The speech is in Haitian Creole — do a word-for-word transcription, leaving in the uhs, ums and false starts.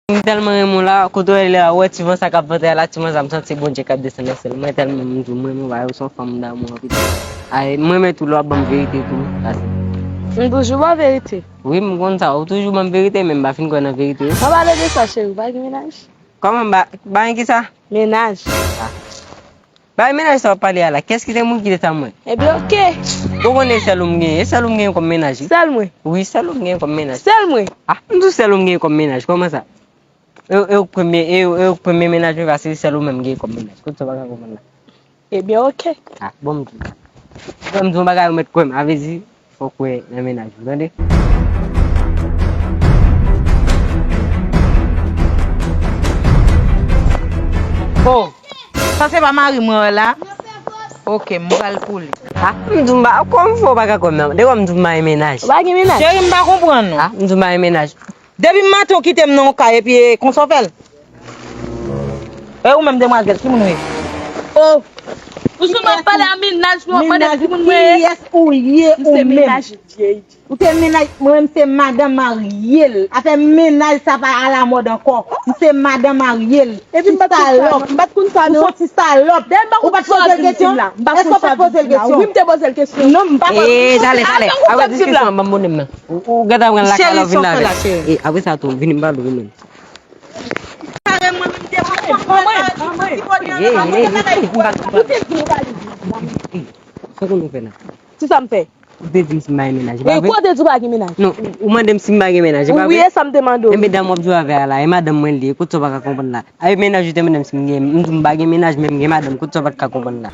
M tèlman renmen w la, kote w ye la, ou wè ti van sa k ap vante a la, ti van sa, m santi Bondye k ap desann nan syèl. Mwen tèlman m di w, mwen, mwen, ou se yon fanm m damou anpil. Ay, mwen, men tou lè w ap ban m verite tou, pase. M toujou ba w verite. Wi, m konn sa, ou toujou ban m verite, men m pa fin kwè nan verite wi. Pa pale de sa, cheri, ou pa gen mennaj? Kòman m pa, pa gen kisa? Mennaj. Bay mennaj sa w ap pale a la, kiyès ki te moun ki te tann mwen? Ebyen, oke. Ou konnen sèl ou m genyen, e sèl ou m genyen kòm mennaj wi. Sèl mwen. Wi, sèl ou m genyen kòm mennaj. Sèl mwen. Ah, m di w sèl ou m genyen kòm mennaj, kòman sa? E, e ou k premye, e, e ou k premye mennaj mwen, paske se sèl ou menm m genyen kòm mennaj. Kote sa w pa ka konprann la? Ebyen, oke. Ah, bon, m di w. Bon, m di w yon bagay ou mèt kwè m, a vle di, fò w kwè nan mennaj ou, tande? Oh, sa se pa mari mwen la? Ok, m pral pou li. Ah, m di w m pa, kòman fè w pa ka kwè m nan? Depi m di w m pa gen mennaj. Ou pa gen mennaj? Cheri, m pa konprann ou. Ah, m di w m pa gen mennaj. Depi maten w kite m nan yon kay epi e konsa w fè l. E ou menm demwazèl, ki moun ou ye? Oh. Ou sou mwen pale a mennaj mwen, w ap mande ki moun mwen ye? Kiyès ou ye ou menm? Ou te mennaj, mwen menm se madan marye l. Afè mennaj sa pa alamòd ankò. M se madan marye l. Epi m pa t konn sa non, m pa t konn sa non. Ou se yon ti salòp. Ou pa t poze l kesyon? Èske w pa t poze l kesyon? Wi, m te poze l kesyon. Non, m pa poze l kesyon. Eh, talè, talè. Apre diskisyon an, ban m bonnen m nan. Ou, ou gentan pran lakay la, ou vin la avè l. E, apre sa tou, vini m pale w menm. Kare mwen menm devan kòm mwen kare ti bòdè an. Ou te di w pa li. Sa konn ou fè la? Ti sa m fè? Ou te di m si m pa gen mennaj, e pa vre? Ou te di w pa gen mennaj? Non, ou mande m si m pa gen mennaj, e pa vre? Wi, e sa m te mande w. Enben dam w ap jwe avè a la, e madanm mwen li ye, kote sa w pa ka konprann la? Ay mennaj ou te mande m si m gen, m di w m pa gen mennaj, men m gen madanm, kote sa w pa t ka konprann la?